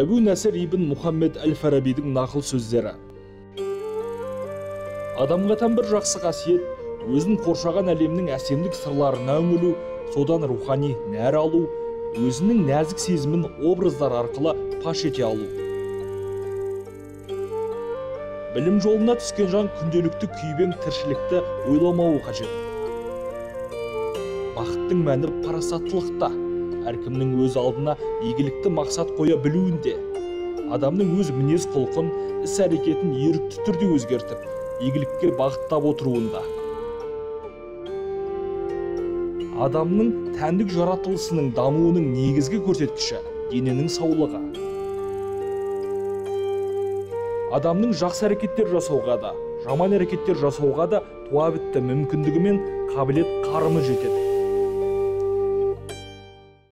Әбу Нәсір ибн Мұхаммед әл-Фарабидің нақыл сөздері. Адамға тән бір жақсы қасиет, өзін қоршаған әлемнің әсемдік сырларына үңілу, содан рухани нәр алу, өзінің нәзік сезімін образдар арқылы паш ете алу. Білім жолына түскен жан күнделікті күйбең тіршілікті ойламауы қажет. Бақыттың мәні парасаттылықта, әркімнің өз алдына игілікті мақсат қоя білуінде. Адамның өз мінез құлқын, іс әрекетін ерікті түрде өзгертіп, игілікке бағыттап отыруында. Адамның тәндік жаратылысының дамуының негізгі көрсеткіші дененің саулығы. Адамның жақсы әрекеттер жасауға да, жаман әрекеттер жасауға да туа бітті мүмкіндігі мен қабілет қарымы жетеді.